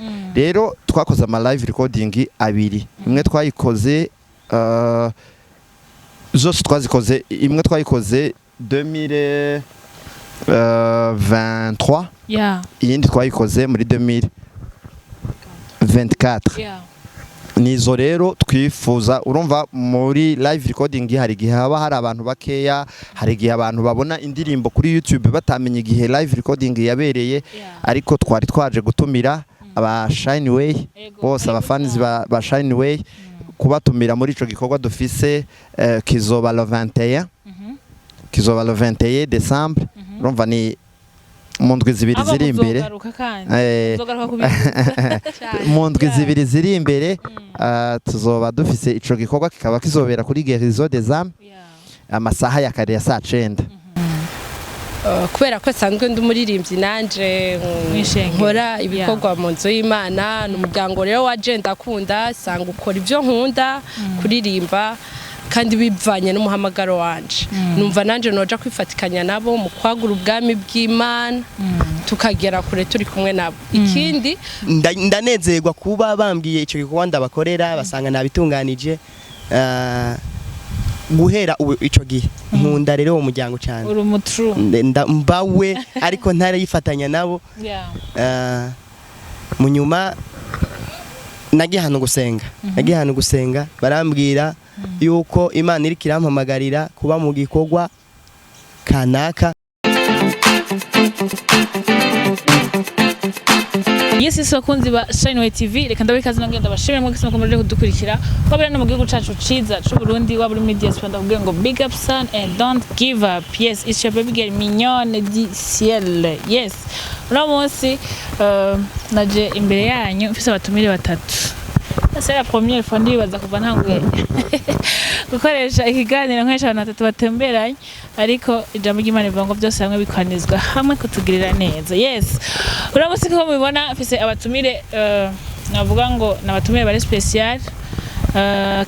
Yes, rero twakoze ama live recording abiri. Imwe twayikoze, zose twazikoze, imwe twayikoze 2023, iyindi twayikoze muri 2024. Nizo rero twifuza. Urumva, muri live recording hari igihe haba hari abantu bakeya, hari igihe abantu babona indirimbo kuri YouTube batamenya igihe live recording yabereye. Ariko twari twaje gutumira aba Shine Way bose, Karibu abafanizi cyane. ba Shine Way, kubatumira muri ico gikorwa dufise, kizoba le 21, kizoba le 21 décembre. Urumva ni mu ndwi 2 Abo ziri imbere. Muzogaruka kandi. Muzogaruka kubivuga. Mu ndwi 2 ziri imbere, tuzoba dufise ico gikorwa, kikaba kizobera kuri Guérison des Âmes, amasaha ya kare ya saa 9. Kubera ko nsanzwe ndi umuririmbyi nanje, Mw'ishengero. nkora ibikorwa mu nzu y'Imana, ni umuryango rero wa je ndakunda, sanga ukora ibyo nkunda, kuririmba, kandi bivanye n'umuhamagaro wanje, numva nanje noja kwifatikanya nabo mu kwagura ubwami bw'Imana, tukagera kure turi kumwe nabo. Ikindi, Ndanezerwa kuba bambwiye icyo gikorwa ndabakorera, basanga nabitunganije. Guhera ubu ico gihe nkunda rero uwo muryango cyane. Uri umutru. Mbawe ariko ntarayifatanya nabo. Mu nyuma nagiye ahantu gusenga, barambwira yuko Imana iriko irampamagarira kuba mu gikorwa kanaka. Yes, bakunzi ba Shine TV, reka ndabaha ikaze, nongera ndabashimire mwese mukomeje kudukurikira, waba uri no mu gihugu cacu ciza c'u Burundi, waba uri muri diaspora, ndakubwira ngo big up son and don't give up. Yes, it's your baby girl mignonne du ciel. Yes, uno munsi naje imbere yanyu mfise abatumire batatu. C'est la première fois, ndibaza, kuva ntanguye gukoresha ikiganiro nkoresha abantu batatu batemberanye, ariko ijambo ry'Imana rivuga ngo byose hamwe bikwanizwa hamwe kutugirira neza. Yes, uno munsi nkuko mubibona mfise abatumire, navuga ngo ni abatumire bari spécial.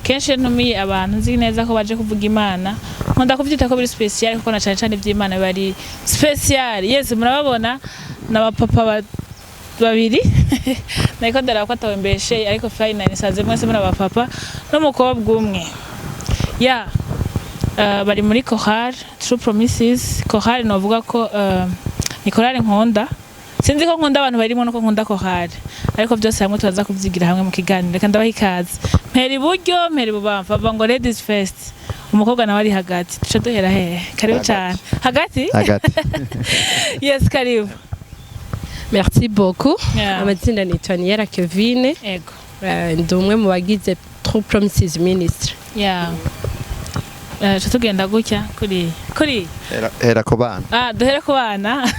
Kenshi iyo ntumiye abantu nzi neza ko baje kuvuga Imana, nkunda kuvyita ko biri spécial, kuko na cane cane ivy'Imana biba ari spécial. Yes, murababona ni abapapa babiri, nariko ndaraba ko atawembesheye, ariko finally nsanze mwese muri abapapa n'umukobwa umwe. Ya, bari muri chorale True Promises. Chorale novuga ko ni chorale nkunda. Sinzi ko nkunda abantu barimo nuko nkunda chorale, ariko byose hamwe turaza kuvyigira hamwe mu kiganiro. Reka ndabaha ikaze, mpera iburyo, mpera ibubamfu, bavuga ngo ladies first. Umukobwa nawe ari hagati, duce duhera hehe? Karibu. Hagati. Cyane hagati. Hagati. Yes, karibu. Merci beaucoup. Amazina nitwa Niyera Kevine. Ndi umwe mu bagize True Promises Ministry. Yeah. Tugenda gutya kuri Hera ku bana. Ah, duhere ku bana.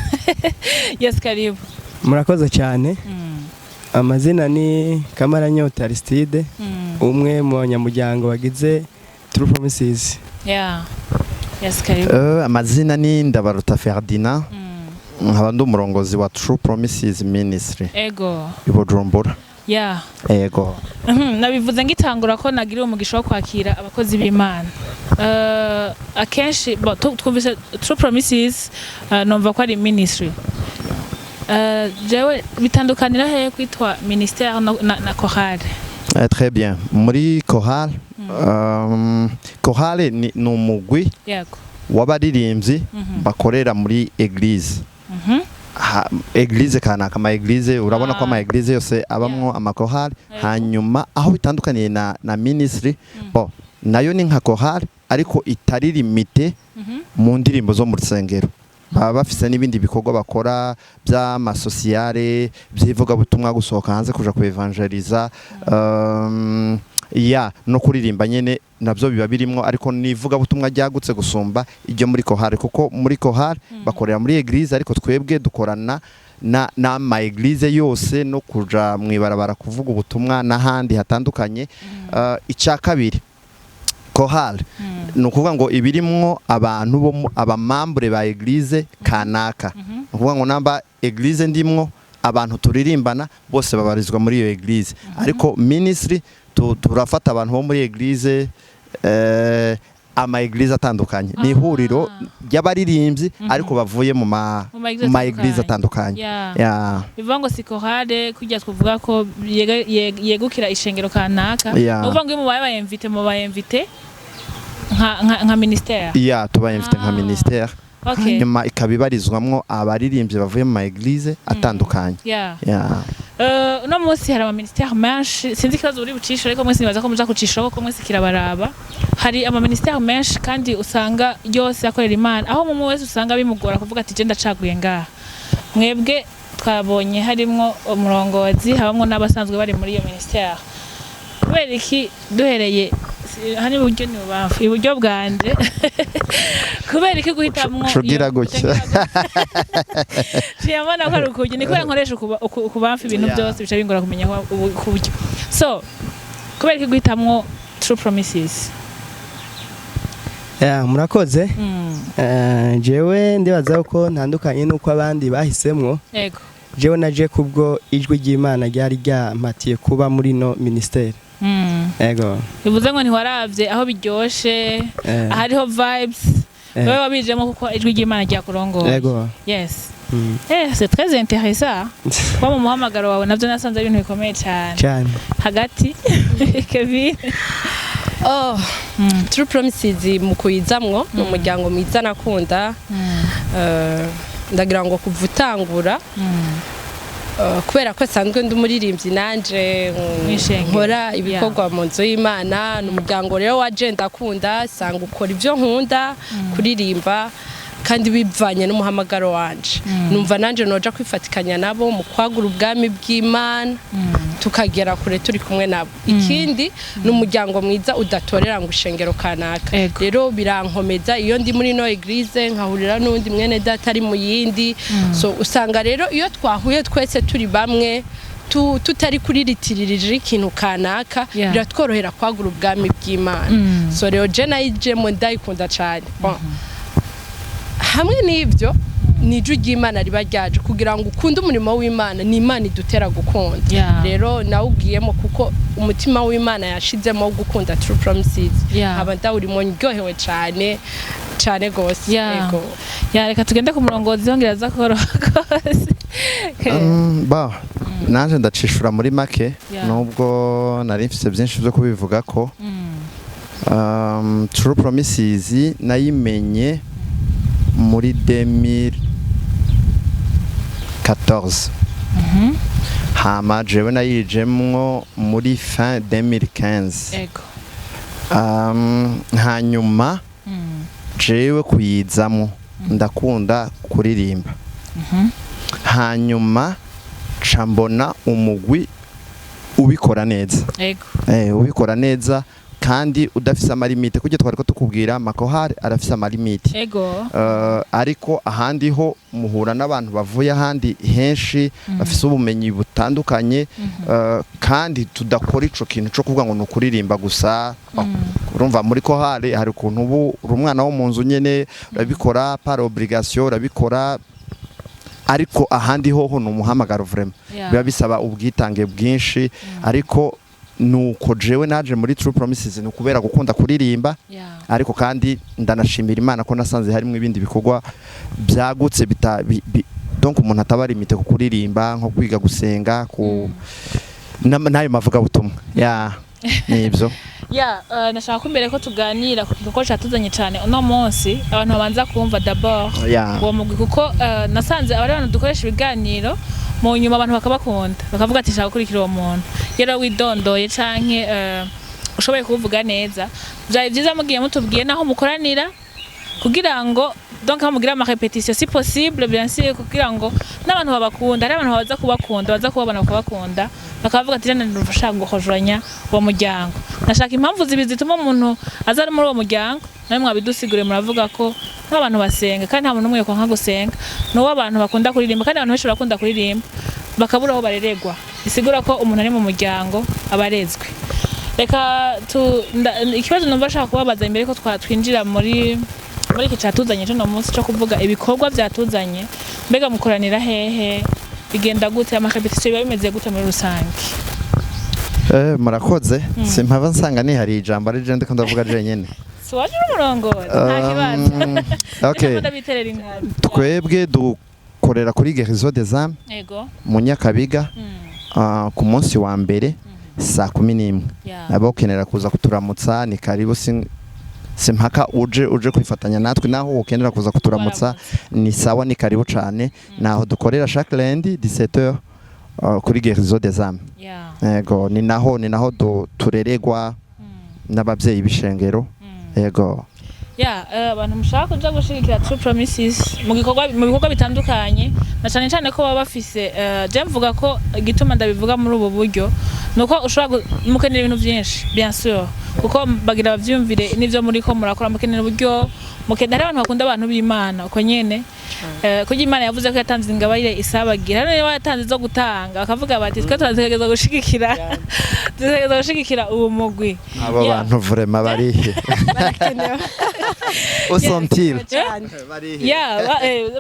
Yes, karibu. Murakoze cyane. Amazina ni Kamaranyota Aristide, umwe mu banyamuryango bagize True Promises. Yeah, yes, karibu. Amazina ni Ndabaruta Ferdinand, nkaba ndi umurongozi wa True Promises Ministry i Bujumbura. Ego. Nabivuze ngitangura ko nagiriwe umugisha wo kwakira abakozi b'Imana. Akenshi bo, twumvise True Promises, numva ko ari ministry. Jewe bitandukanira hehe kwitwa ministère na chorale? Très bien. Muri chorale, chorale ni umugwi w'abaririmbyi bakorera muri église. Église kanaka, ama église, urabona ko ama église yose abamwo amakorali. Hanyuma aho bitandukaniye na ministry, bon, nayo ni nka chorale ariko itari limité mu ndirimbo zo mu rusengero. Baba bafise n'ibindi bikorwa bakora by'ama sociale, by'ivugabutumwa, gusohoka hanze kuja ku evangeliza, ya no kuririmba nyene nabyo biba birimwo, ariko ni ivugabutumwa ryagutse gusumba iryo muri chorale, kuko muri chorale bakorera muri église, ariko twebwe dukorana na n'ama église yose no kuja mwibarabara kuvuga ubutumwa n'ahandi hatandukanye. Icya kabiri, chorale ni ukuvuga ngo ibirimwo abantu bo aba membres ba église kanaka. Ni ukuvuga ngo namba église ndimwo, abantu turirimbana bose babarizwa muri iyo église. Ariko ministry turafata abantu bo muri église. Ama église atandukanye, ni ihuriro ry'abaririmbyi ariko bavuye Mu ma église mu ma église atandukanye. Yeah. Bivuga ngo si chorale kujya twavuga ko yegukira ishengero kanaka. Yeah. Uvuga ngo iyo mubaye ba invité, mubaye invité nka ministère. Yeah, tubaye invité nka ministère, hanyuma ikaba ibarizwamwo abaririmbyi bavuye mu ma église atandukanye. Yeah. Uno munsi hari ama ministère menshi, sinzi ikibazo uri bucishe, ariko mwese nibaza ko muja kucishaho ko mwese kirabaraba. Hari ama ministère menshi kandi usanga yose akorera Imana, aho umwe wese usanga bimugora kuvuga ati je ndacaguye ngaha. Mwebwe twabonye harimwo umurongozi, habamwo n'abasanzwe bari muri iyo ministère. Kubera iki, duhereye hano iburyo ni bubamfu, iburyo bwanje, kubera iki guhitamwo Cugira gutya. Ciyamana ko ari ukurya, ni kubera nkoresha ukubamfu ibintu byose bica bingora kumenya aho kuburyo. So kubera iki guhitamwo True Promises? Yeah, murakoze. Jewe ndibaza ko ntandukanye n'uko abandi bahisemwo. Jewe naje kubwo ijwi ry'Imana ryari ryampatiye kuba muri no ministère. Ego. Bivuze ngo ntiwaravye aho biryoshe, ahariho vibes, wewe wabijemo kuko ijwi ry'Imana ryakurongoye. Ego. Yes. C'est très intéressant kuba mu muhamagaro wawe, navyo nasanze ari ibintu bikomeye cyane. Cyane. Hagati, Kevin. Oh, True Promises mu kuyizamwo ni umuryango mwiza nakunda. Ndagira ngo kuva utangura, kubera ko asanzwe ndi umuririmbyi nanje, Mw'ishengero. nkora ibikorwa mu nzu y'Imana. Ni umuryango rero wa je ndakunda, sanga ukora ibyo nkunda, kuririmba, kandi bivanye n'umuhamagaro wanje numva nanje noja kwifatikanya nabo mu kwagura ubwami bw'Imana, tukagera kure turi kumwe nabo. Ikindi ni umuryango mwiza udatorera ngo ishengero kanaka. Rero birankomeza iyo ndi muri no église nkahurira n'undi mwene data ari mu yindi. So usanga rero iyo twahuye twese turi bamwe, tutari kuriritirira ikintu kanaka, biratworohera kwagura ubwami bw'Imana. So rero je nayijemo ndayikunda cyane. Bon. Hamwe n'ibyo ni ijwi ry'Imana riba ryaje kugira ngo ukunde umurimo w'Imana, ni Imana idutera gukunda. Rero nawugiyemo kuko umutima w'Imana yashizemo wo gukunda True Promises. Nkaba ndawurimo ndyohewe cyane cyane rwose. Yego. Ya, reka tugende ku murongozi, yongera aza koroha rwose. Ba nanje ndacishura muri make, nubwo nari mfise byinshi byo kubivuga ko True Promises nayimenye muri 2014, hama jewe nayijemwo muri fin 2015. Hanyuma jewe kuyizamwo ndakunda kuririmba, hanyuma ca mbona umugwi ubikora neza. Ubikora neza kandi udafise ama limites, kuko twari ko tukubwira amakorali arafise ama limites. Ariko ahandi ho muhura n'abantu bavuye ahandi henshi, bafise ubumenyi butandukanye, kandi tudakora ico kintu co kuvuga ngo ni ukuririmba gusa. Urumva muri korali hari ukuntu ubu uri umwana wo mu nzu nyene, urabikora par obligation, urabikora, ariko ahandi hoho ni umuhamagaro vraiment. Biba bisaba ubwitange bwinshi, ariko nuko jewe naje muri True Promises ni ukubera gukunda kuririmba. Ariko kandi ndanashimira Imana ko nasanze harimo ibindi bikorwa byagutse bita donc umuntu ataba limité ku kuririmba, nko kwiga gusenga ku n'ayo mavuga butumwa ya nibyo. Ya, nashaka ko imbere ko tuganira ku gikorwa catuzanye cyane uno munsi, abantu babanza kumva d'abord uwo mugwi, kuko nasanze abari abantu dukoresha ibiganiro mu nyuma abantu bakabakunda, bakavuga ati shaka gukurikira uwo muntu. Rero widondoye canke ushoboye kuvuga neza, byari byiza mugiye mutubwiye naho mukoranira, kugira ngo donc aho mugira ama répétition si possible, bien sûr, kugira ngo n'abantu babakunda, hari abantu baza kubakunda, baza kubabona bakabakunda, bakavuga ati jana ndashaka guhojuranya uwo muryango. Nashaka impamvu zibiri zituma umuntu aza ari muri uwo muryango. Nawe mwabidusigure, muravuga ko nk'abantu basenga, kandi nta muntu n'umwe yokonka gusenga, n'uwo abantu bakunda kuririmba, kandi abantu benshi barakunda kuririmba bakabura aho bareregwa, bisigura ko umuntu ari mu muryango aba arezwe. Reka ikibazo numva ashaka kubabaza imbere ko twinjira muri iki catuzanye cuno munsi co kuvuga ibikorwa vyatuzanye: mbega mukoranira hehe, bigenda gute, ama répétition biba bimeze gute muri rusange? Murakoze. Simpava nsanga nihariye ijambo ari je ndiko ndavuga jenyene. Si waje uri umurongozi, nta kibazo. Okay. Ndabiterera inkuru. Twebwe dukorera kuri Guérison des Âmes mu Nyakabiga, ku munsi wa mbere saa 11. Abakenera kuza kuturamutsa ni karibu, simpaka uje kwifatanya natwe, naho ukenera kuza kuturamutsa ni sawa, ni karibu cyane. Naho dukorera chaque lundi 17h, kuri Guérison des Âmes. Yego, ni naho tureregwa n'ababyeyi b'ishengero. Yego. Ya, abantu mushaka kuja gushigikira True Promises mu bikorwa bitandukanye, na cyane cyane ko baba bafise, je mvuga ko igituma ndabivuga muri ubu buryo nuko ushobora mukenera ibintu byinshi, bien sûr, kuko bagira bavyumvire n'ivyo muri ko murakora, mukenera uburyo, mukenera, hari abantu bakunda abantu b'Imana uko nyene. Kurya Imana yavuze ko yatanze ingabire isabagira, hano niba yatanze zo gutanga, bakavuga bati twe turategereza gushigikira uwo mugwi. Abo bantu vraiment barihe? Où sont-ils? Ya,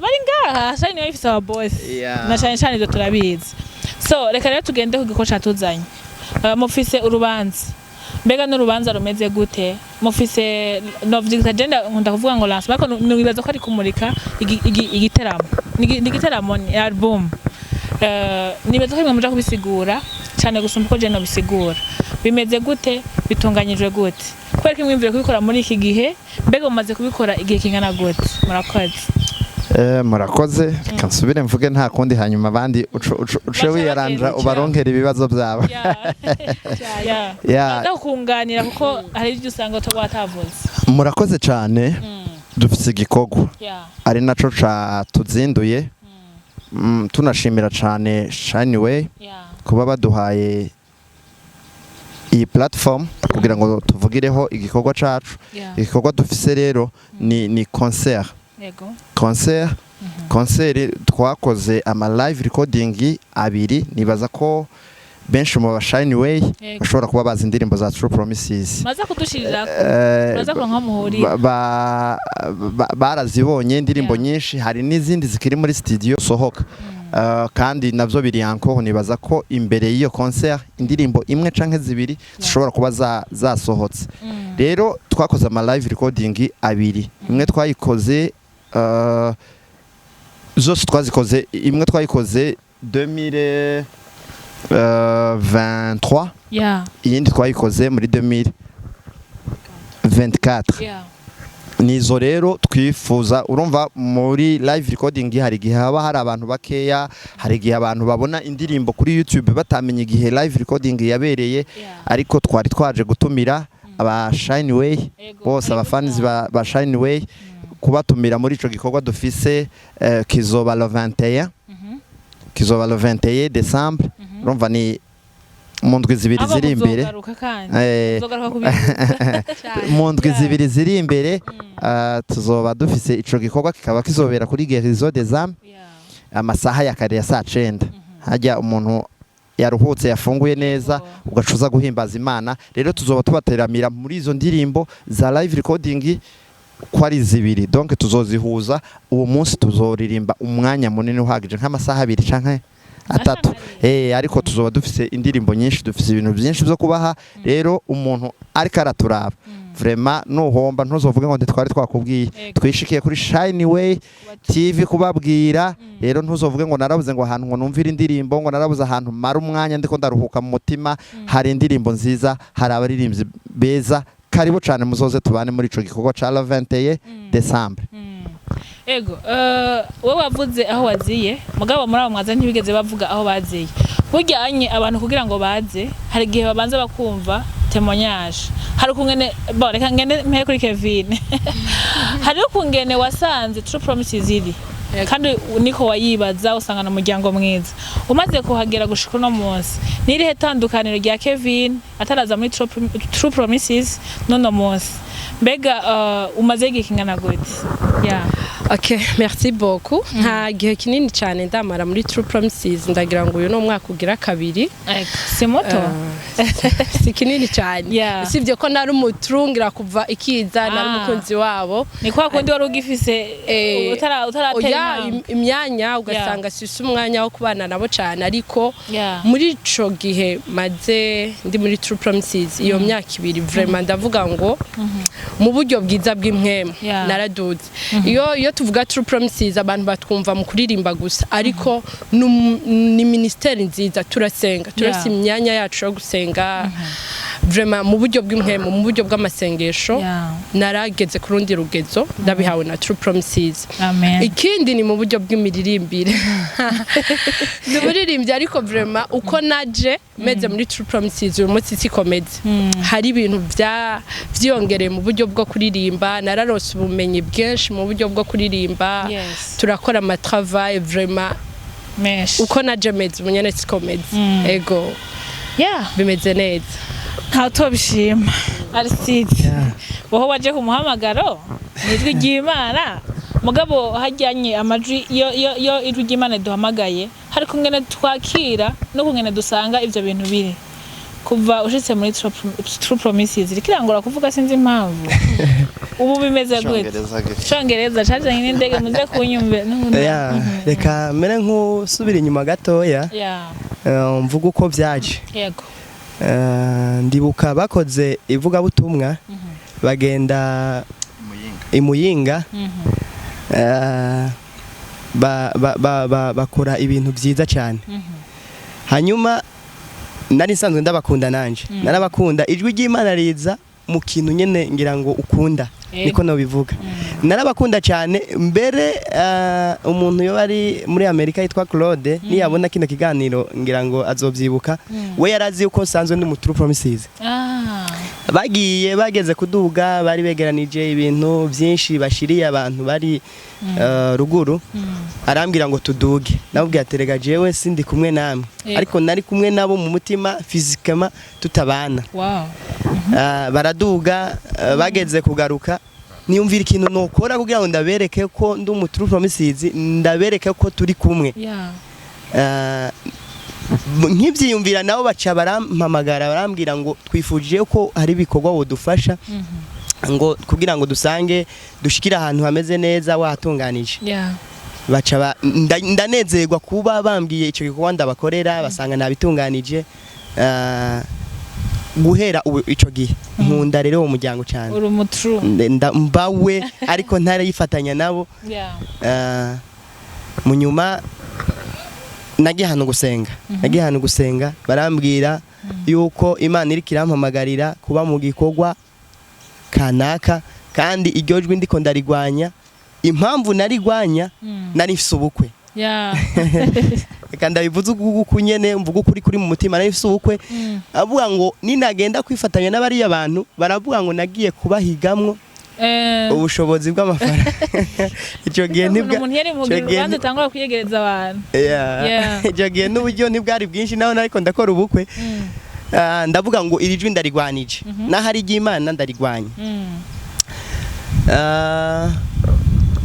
bari ngaha, Shine niwe ifise aba boss. Na cyane cyane ibyo turabizi. So reka rero tugende ku gikorwa catuzanye. Mufise urubanza, mbega n'urubanza rumeze gute? Mufise, novyita, agenda nkunda kuvuga ngo lancement, ariko nibaza ko ari kumurika igiteramo. Ni igiteramo, ni album. Nibaza ko mwe muja kubisigura cyane gusumba uko je nobisigura. Bimeze gute? Bitunganyijwe gute? Kubera ko mwiyumvire kubikora muri iki gihe, mbega mumaze kubikora igihe kingana gute? Murakoze. Murakoze. Reka nsubire mvuge, nta kundi, hanyuma abandi uce Baca wiyaranja bagenda. ubaronkera ibibazo byabo. Ya. Ndakunganira kuko hari ibyo usanga watavuze. Murakoze cyane. Dufise igikorwa ari naco tuzinduye. Tunashimira cyane Shine Way kuba baduhaye iyi platform kugira ngo tuvugireho igikorwa cacu. Igikorwa dufise rero ni concert. Concert twakoze ama live recording abiri. Nibaza ko benshi mu ba Shine Way bashobora kuba bazi indirimbo za True Promises. Maze kudushirira, maze kuronka aho muhurira. Barazibonye indirimbo nyinshi, hari n'izindi zikiri muri studio sohoka. Kandi navyo biri encore. Nibaza ko imbere y'iyo concert indirimbo imwe canke zibiri zishobora kuba zasohotse. Rero twakoze ama live recording abiri. Imwe twayikoze, zose twazikoze, imwe twayikoze 2023, iyindi twayikoze muri 2024. Nizo rero twifuza. Urumva, muri live recording hari igihe haba hari abantu bakeya, hari igihe abantu babona indirimbo kuri YouTube batamenya igihe live recording yabereye. Ariko twari twaje gutumira aba Shine Way bose, abafanizi ba Shine Way, kubatumira muri ico gikorwa dufise, kizoba le 21, kizoba le 21 décembre. Urumva ni mu ndwi 2 Abo ziri imbere. muzogaruka kandi. Muzogaruka kubivuga. Mu ndwi 2 ziri imbere, tuzoba dufise ico gikorwa, kikaba kizobera kuri Guérison des Âmes, amasaha ya kare ya saa 9, hajya umuntu yaruhutse, yafunguye neza, ugacuza guhimbaza Imana. Rero tuzoba tubateramira muri izo ndirimbo za live recording ko ari zibiri, donc tuzozihuza. Uwo munsi tuzoririmba umwanya munini uhagije, nk'amasaha 2 canke 3. Ariko tuzoba dufise indirimbo nyinshi, dufise ibintu byinshi byo kubaha. Rero umuntu ariko araturaba, vraiment nuhomba ntuzovuge ngo ntitwari twakubwiye. Twishikiye kuri Shine Way TV kubabwira. Rero ntuzovuge ngo narabuze ngo ahantu ngo numvire indirimbo, ngo narabuze ahantu mara umwanya ndiko ndaruhuka mu mutima. Hari indirimbo nziza, hari abaririmbyi beza. Karibu cyane, muzoze tubane muri ico gikorwa ca le 21 décembre. Ego, wowe wavuze aho waziye, mugabo muri abo mwaza ntibigeze bavuga aho baziye. Burya anye abantu kugira ngo baze, hari igihe babanza bakumva témoignage. Hari ukungene, bon, reka ngende mpere kuri Kevin. Hari ukungene wasanze True Promises iri. Kandi niko wayibaza usanga na umuryango mwiza. Umaze kuhagera gushika uno munsi, nirihe tandukaniro rya Kevin ataraza muri True Promises n'uno munsi? Mbega umaze igihe kingana gute? Yeah. Ok, merci beaucoup. Nta gihe kinini cyane ndamara muri True Promises, ndagira ngo uyu ni umwaka ugira kabiri. Ego, si muto. Si kinini cyane. Usibye ko nari umutrungira kuva ikiza, nari umukunzi wabo. Ni kwa kundi wari ugifise utaratera Oya, intambwe. Imyanya ugasanga sisi umwanya wo kubana nabo cyane, ariko muri ico gihe maze ndi muri True Promises, iyo myaka 2, vraiment ndavuga ngo mu buryo bwiza bw'impwemu naraduze. Iyo tuvuga True Promises, abantu batwumva mu kuririmba gusa, ariko ni ministeri nziza. Turasenga, turasa imyanya yacu yo gusenga. Vraiment mu buryo bw'impwemu, mu buryo bw'amasengesho, narageze ku rundi rugezo ndabihawe na True Promises. Amen. Ikindi ni mu buryo bw'imiririmbire. Ndi umuririmbyi, ariko vraiment uko naje meze muri True Promises, uyu munsi sikomeze. Hari ibintu vyiyongereye mu buryo bwo kuririmba. Nararose ubumenyi bwinshi mu buryo bwo kuririmba. Turakora ama travail vraiment. Menshi. Uko naje meze ubu nyene sikomeze. Ego, bimeze neza. Ntawe utobishima. Aristide, wowe waje ku muhamagaro, ni ijwi ry'Imana. Mugabo hajyanye amajwi, iyo ijwi ry'Imana duhamagaye, hari kungene twakira no kungene dusanga ivyo bintu biri. Kuva ushitse muri True Promises, kirangora kuvuga, sinzi impamvu. Ubu bimeze gute? Icongereza gike. Icongereza cajanye n'indege, muze kunyumve. Yeah, reka mere nk'usubira inyuma gatoya, mvuga uko byaje. Ndibuka bakoze ivugabutumwa, bagenda Muyinga. I Muyinga, bakora ibintu byiza cyane. Hanyuma nari nsanzwe ndabakunda, nanje narabakunda. Ijwi ry'Imana riza mu kintu nyene ngira ngo ukunda, niko nobivuga. Narabakunda cyane mbere. Umuntu yo ari muri Amerika yitwa Claude, niyabona kino kiganiro ngira ngo azobyibuka. We yarazi yuko nsanzwe ndi mu True Promises. Bagiye, bageze kuduga, bari begeranije ibintu byinshi bashiriye abantu bari ruguru. Arambwira ngo tuduge. Namubwira ati: "Rega jewe sindi kumwe namwe." Ariko nari kumwe nabo mu mutima, physiquement tutabana. Baraduga, bageze kugaruka niyumvira ikintu nokora kugira ngo ndabereke ko ndi umu True Promises, ndabereke ko turi kumwe. Nkibyiyumvira nabo baca barampamagara, barambwira ngo twifuje ko hari ibikorwa wodufasha, ngo kugira ngo dusange dushikire ahantu hameze neza wahatunganije. Baca ndanezerwa kuba bambwiye icyo gikorwa ndabakorera, basanga nabitunganije. Guhera ubu ico gihe nkunda rero uwo muryango cyane. Uri umu true. Mbawe ariko ntarayifatanya nabo. Mu nyuma nagiye ahantu gusenga, barambwira yuko Imana iriko irampamagarira kuba mu gikorwa kanaka, kandi iryo jwi ndiko ndarigwanya. Impamvu narigwanya, nari mfise ubukwe. Reka ndabivuze uku nyene, mvuga ukuri kuri mu mutima. Nari mfise ubukwe. Avuga ngo ninagenda kwifatanya n'abariya bantu, baravuga ngo nagiye kubahigamwo ubushobozi bw'amafaranga. Icyo gihe ntibwa Umuntu yari mu ico gihe urubanza utangura kwiyegereza abantu. Icyo gihe n'uburyo ntibwari bwinshi, naho nariko ndakora ubukwe. Ndavuga ngo iri jwi ndarigwanije, n'ahari iry'Imana ndarigwanya.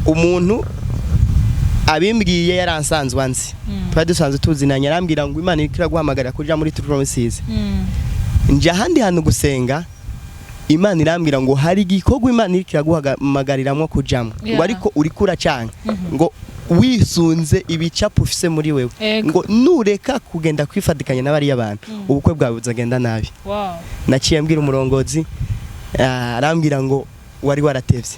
Umuntu abimbwiye yaransanzwe anzi, twari dusanzwe tuzinanye. Arambwira ngo Imana iriko iraguhamagarira kuja muri True Promises. Nja ahandi hantu gusenga, Imana irambwira ngo hari igikorwa Imana iriko iraguhamagariramwo kujamwo, ngo ariko uriko uracanga, ngo wisunze ibicapo ufise muri wewe, ngo nureka kugenda kwifatikanya n'abariya bantu, ubukwe bwawe buzagenda nabi. Naciye mbwira umurongozi, arambwira ngo wari waratevye.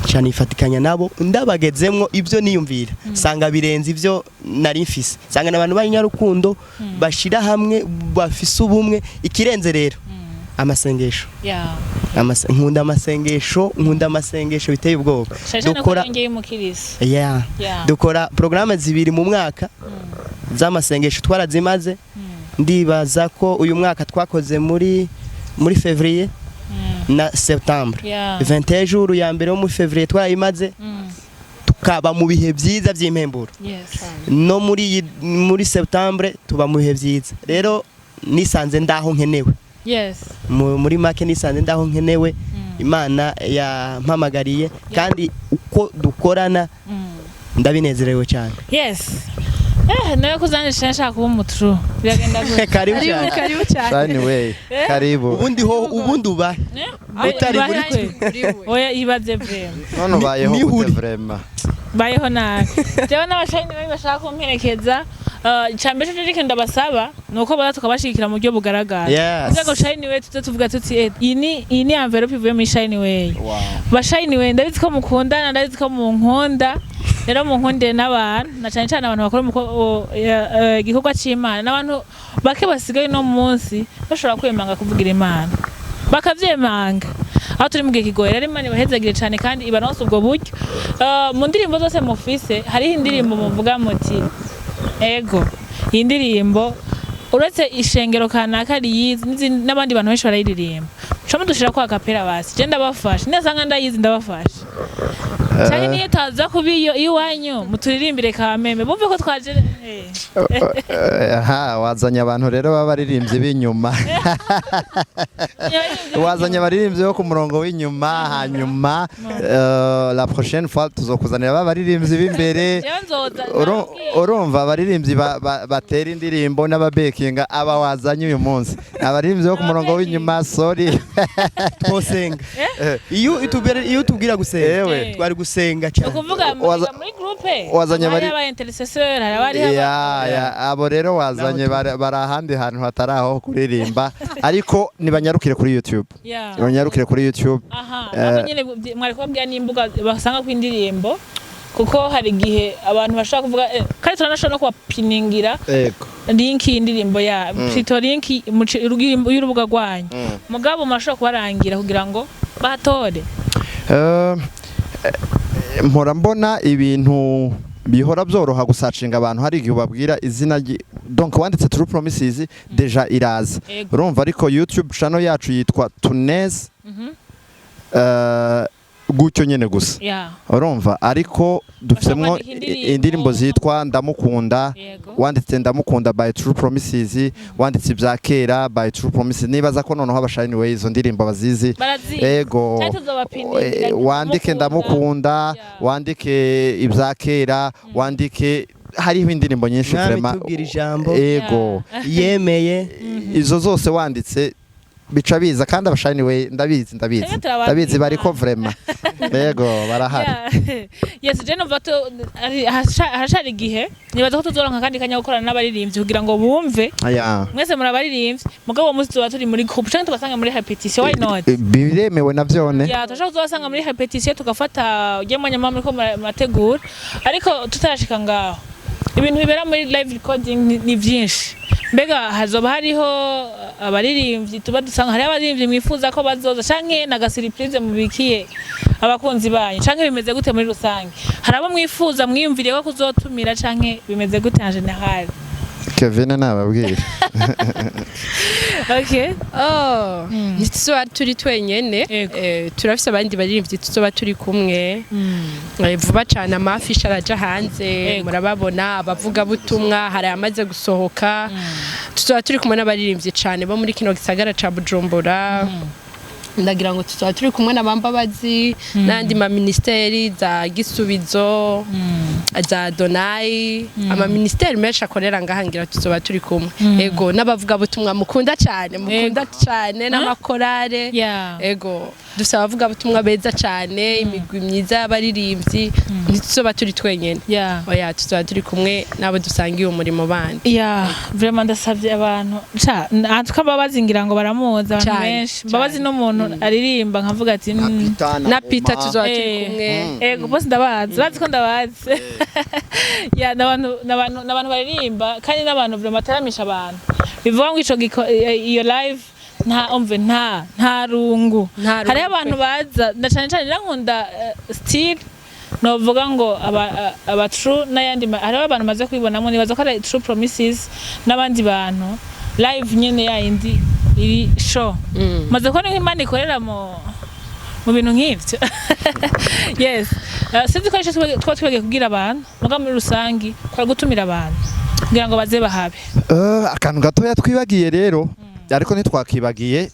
Cyane ifatikanya nabo, ndabagezemwo ibyo niyumvira sanga birenze ibyo nari mfise. Sanga n'abantu b'inyarukundo, bashira hamwe, bafise ubumwe. Ikirenze rero, amasengesho. Nkunda amasengesho, nkunda amasengesho biteye ubwoba. Shasha no Dukora kurengeye umukirisi. Dukora porogaramu zibiri mu mwaka z'amasengesho, twarazimaze. Ndibaza ko uyu mwaka twakoze muri février na septembre. 21 jours ya mbere yo muri février twarayimaze, tukaba mu bihe byiza by'impemburo. No muri septembre tuba mu bihe byiza. Rero nisanze ndaho nkenewe. Muri make nisanze ndaho nkenewe. Imana yampamagariye, kandi uko dukorana ndabinezerewe cyane. Yes, nawe kuzanje nshaka kuba umutru, biragenda gute? Karibu cyane. Karibu cyane. Shine Way, karibu. Ubundi ho ubundi uba utari muri Oya, ibaze vraiment. None ubayeho gute? Nihuri. Vraiment. Bayeho nabi. Jewe n'abashayini babi bashaka kumperekeza, icambere cyo rero ndabasaba ni uko baza tukabashigikira mu buryo bugaragara kugira ngo Shine Way tuze tuvuga tuti: "Eh, iyi ni envelope ivuye muri Shine Way." Ba Shine Way, ndabizi ko mukundana, ndabizi ko munkunda, rero munkundire n'abantu, na cyane cyane abantu bakora igikorwa c'Imana, n'abantu bake basigaye uno munsi bashobora kwemanga kuvugira Imana, bakavyemanga aho turi mu gihe kigoye. Rero Imana ibahezagire cyane kandi ibaronse ubwo buryo. Mu ndirimbo zose mufise, hariho indirimbo muvuga muti: "Ego, iyi ndirimbo uretse ishengero kanaka riyizi, n'abandi bantu benshi barayiririmba"? Muca mudushira ko a cappella basi, je ndabafasha, nisanga ndayizi ndabafasha, canke niyo taza kuba iyo iwanyu muturirimbire kameme bumve ko twaje. Aha wazanye abantu rero b'abaririmbyi b'inyuma, wazanye abaririmbyi bo ku murongo w'inyuma. Hanyuma la prochaine fois tuzokuzanira ba baririmbyi b'imbere. Jewe nzoza. Urumva abaririmbyi batera indirimbo n'ababekinga, aba wazanye uyu munsi abaririmbyi bo ku murongo w'inyuma, sorry. Twosenga iyo utubwira gusenga. Ewe. Twari gusenga cyane. Ukuvuga muri groupe hari aba intercesseur, hari abari Ya, abo rero wazanye bari ahandi hantu hatari aho kuririmba, ariko nibanyarukire kuri YouTube. Banyarukire kuri YouTube. Aha nabo nyene mwari kubabwira n'imbuga basanga ku indirimbo, kuko hari igihe abantu bashobora kuvuga kandi turanashobora no kubapiningira link y'indirimbo ya plutôt link y'urubuga rwanyu, mugabo murashobora kubarangira kugira ngo bahatore. Mpora mbona ibintu bihora byoroha gusacinga abantu. Hari igihe ubabwira izina donc wanditse True Promises, déjà iraza. Urumva, ariko YouTube channel yacu yitwa Tunez, gutyo nyene gusa. Urumva, ariko dufitemo Bashobora kwandika indirimbo. Indirimbo zitwa Ndamukunda. Wanditse Ndamukunda by True Promises, wanditse Ibya Kera by True Promises, nibaza ko noneho abashayini we izo ndirimbo bazizi. Barazizi. Ego. Cyangwa tuzobapiningira. Wandike Ndamukunda, wandike Ibya Kera, wandike, hariho indirimbo nyinshi. Mwami, Vraiment. tubwira ijambo. Ego. Yemeye. Izo zose wanditse bica biza, kandi abashayini we ndabizi, ndabizi. Twebwe turababwira. Ndabizi, bariko vraiment, ego, barahari. Yeah. Yes, je numva harashari igihe, nibaza ko tuzoronka kandi kanya gukorana n'abaririmbyi kugira ngo bumve. Mwese muri abaririmbyi, mugabo uwo munsi tuba turi muri groupe canke tubasanga muri répétition, why not? Biremewe na vyone. Ya, turashobora kuzobasanga muri répétition, tugafata ujye mwanya muba muriko murategura. Ariko tutarashika ngaho, ibintu bibera muri live recording ni vyinshi. Mbega hazoba hariho abaririmbyi tuba dusanga, hariho abaririmbyi mwifuza ko bazoza, canke na gasurprise mubikiye abakunzi banyu, canke bimeze gute muri rusange? Hari abo mwifuza, mwiyumviriye ko kuzotumira, canke bimeze gute en général? Kevin nababwira. Okay. Oh, ntituzoba turi twenyene. Turafise abandi baririmbyi tuzoba turi kumwe. Vuba cane amafisha araja hanze. Murababona abavugabutumwa, hari amaze gusohoka. Tuzoba turi kumwe n'abaririmbyi cane bo muri kino gisagara ca Bujumbura. Ndagira ngo tuzoba turi kumwe n'abambabazi n'andi maministeri za Gisubizo, za Donayi, amaministeri menshi akorera ngaha, ngira tuzoba turi kumwe. Ego, n'abavugabutumwa mukunda cyane, mukunda cyane, n'amakorale. Ego, dufite abavugabutumwa beza cyane, imigwi myiza y'abaririmbyi. Ntituzoba turi twenyene. Oya, tuzoba turi kumwe n'abo dusangiye umurimo bandi. Ya, vraiment ndasavye abantu ca antuka Mbabazi, ngira ngo baramuzi abantu Cane, benshi. cane. Mbabazi n'umuntu aririmba nkavuga ati Na Peter tuzoba turi kumwe. Ego, bose ndabazi, bazi ko ndabazi. Ya, n'abantu baririmba kandi n'abantu vraiment bateramisha abantu, bivuga ngo ico iyo live nta umve nta rungu. Nta rungu. Hariho abantu baza na cane cane nankunda style novuga ngo aba true n'ayandi hariho abantu maze kwibonamo, nibaza ko ari True Promises n'abandi bantu, live nyene yayindi iri show. Maze kubona nk'Imana ikorera mu bintu nk'ivyo. Yes. Sinzi ko arico tuba twibagiye kubwira abantu, muga muri rusangi kwa gutumira abantu kugira ngo baze bahabe. Akantu gatoya twibagiye rero, ariko ntitwakibagiye.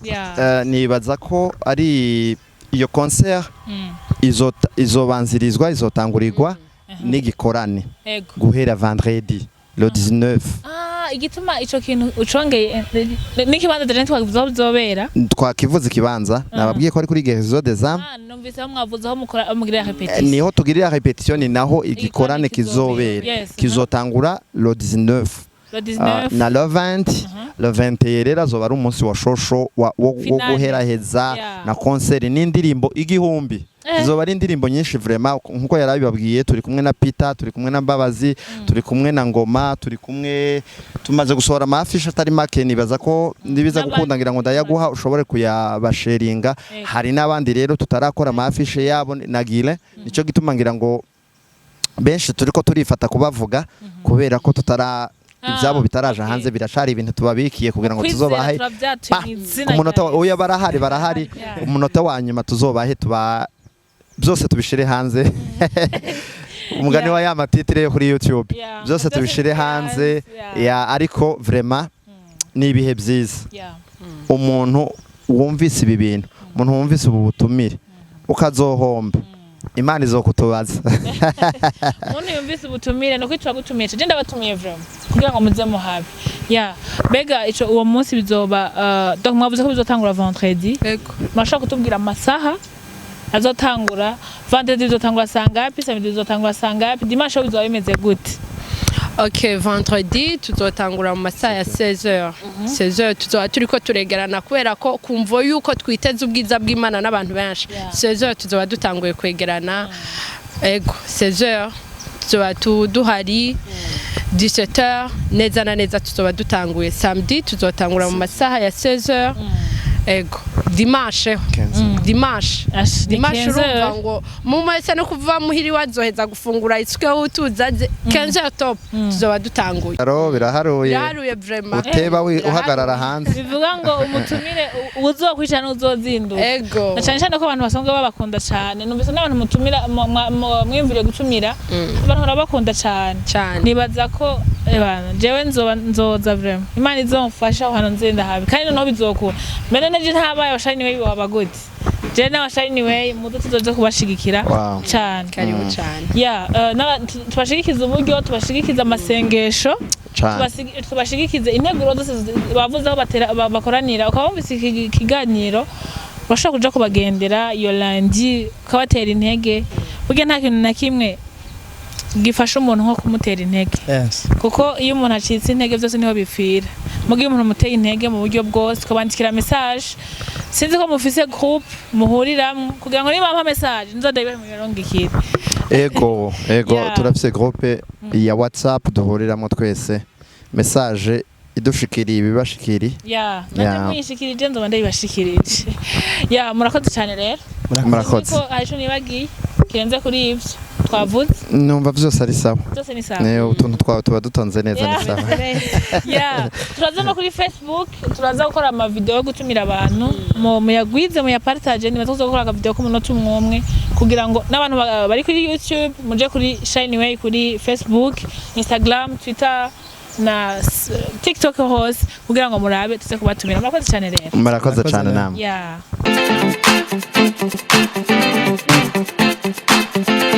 Nibaza ko ari Iyo concert izobanzirizwa, izotangurirwa n'igikorane guhera vendredi le 19. Ah, igituma ico kintu ucongeye n'ikibanza déjà twavuze aho bizobera? Twakivuze ikibanza, nababwiye ko ari kuri Guérison des Âmes. Ah, numvise aho mwavuze aho mukora, mugirira répétition. Niho tugirira répétition, ni naho igikorane kizobera. Kizotangura le 19. Le Ah, 19. na le 20, le 21 rero azoba ari umunsi wa shosho wo Finale. guheraheza na concert n'indirimbo 1000. Zizoba ari indirimbo nyinshi vraiment, nkuko yarabibabwiye. Turi kumwe na Peter, turi kumwe na Mbabazi, turi kumwe na Ngoma, turi kumwe, tumaze gusohora ama affiches atari make. Nibaza ko nibiza N'abandi. gukunda, ngira ngo ndayaguha ushobore kuyabasheringa. Hari n'abandi rero tutarakora ama affiches yabo na Gile. Nico gituma ngira ngo benshi turiko turifata kubavuga, kubera ko tutara ibyabo bitaraje hanze, biracari ibintu tubabikiye kugira ngo Kwizera tuzobahe turavyatuye Pa! mu izina Ku munota rya oya, barahari, barahari. Umunota wa nyuma tuzobahe, tuba byose tubishire hanze, umugani wa ya ma titres yo kuri YouTube. Byose Byose tubishire biri hanze. hanze, Ya, ariko vraiment ni ibihe byiza. Umuntu wumvise ibi bintu, umuntu wumvise ubu butumire ukazohomba, Imana izokutubaza. Umuntu yumvise ubutumire, ni uko turagutumiye, je ndabatumiye vraiment kugira ngo muze muhabe. Ya, mbega ico uwo munsi bizoba, donc mwavuze ko bizotangura vendredi? Ego. Murashobora kutubwira amasaha azotangura? Vendredi bizotangura saa ngapi? Samedi bizotangura saa ngapi? Dimanche ho bizoba bimeze gute? Ok, vendredi tuzotangura mu masaha ya 16h. 16h tuzoba turiko turegerana, kubera ko kumvo yuko twiteze ubwiza bw'Imana n'abantu benshi. 16h tuzoba dutanguye kwegerana. Ego, 16h tuzoba duhari, 17h neza na neza tuzoba dutanguye. Samedi tuzotangura mu masaha ya 16h. Ego, dimanche ho. Dimanche. Ash, ni Dimanche 15 urumva heures. ngo mu wese no kuva muhiri wazoheza gufungura isuke utuzaze, 15h top tuzoba dutanguye. Aro biraharuye. Biraharuye vraiment. Uteba uhagarara hanze. Bivuga ngo umutumire uzokwicara n'uzozinduka. Ego. Na cyane cyane ko abantu basanzwe babakunda cyane. Numvise n'abantu mutumira, mwiyumviriye gutumira, abantu barabakunda cyane. Cyane. Nibaza ko ebana jewe nzoba nzoza vraiment, Imana izomfasha aho hantu nzenda habi, kandi noneho bizokura mbere neje ntabaye abashayini way waba gute. Jewe n'abashayini way muzo tuzoze kubashigikira cyane. Karibu cyane. Ya, tubashigikize uburyo, tubashigikize amasengesho, Cane. Tubashigikize integuro zose bavuze aho bakoranira. Ukaba wumvise iki kiganiro, urashobora kuja kubagendera iyo lundi, ukabatera intege. Burya nta kintu na kimwe gifasha umuntu nko kumutera intege, kuko iyo umuntu acitse intege byose niho bipfira. Mugihe umuntu umuteye intege mu buryo bwose, ukabandikira message, sinzi ko mufise groupe muhuriramwo, kugira ngo niba mpa message nzodayibahe muyarungikire. Ego. Turafise groupe ya WhatsApp duhuriramo twese, message idushikiriye ibibashikiri. Ya, nanje muyishikirije nzoba ndayibashikirije. Ya, murakoze cyane rero. Murakoze. Ko hari ico nibagiye kirenze kuri ivyo twavuze? Numva vyose ari sawa. Byose ni sawa. Ne utuntu twawe tuba dutonze neza, ni sawa. Ya, turaza no kuri Facebook, turaza gukora ama vidéo yo gutumira abantu, mu muyagwize, muyapartage. Niba tuza gukora aka vidéo k'umunota umwe umwe kugira ngo n'abantu bari kuri YouTube muje kuri Shine Way kuri Facebook, Instagram, Twitter na TikTok hose, kugira ngo murabe tuze kubatumira. Murakoze cyane rero. Murakoze Murakoze cyane namwe. namwe. Ya.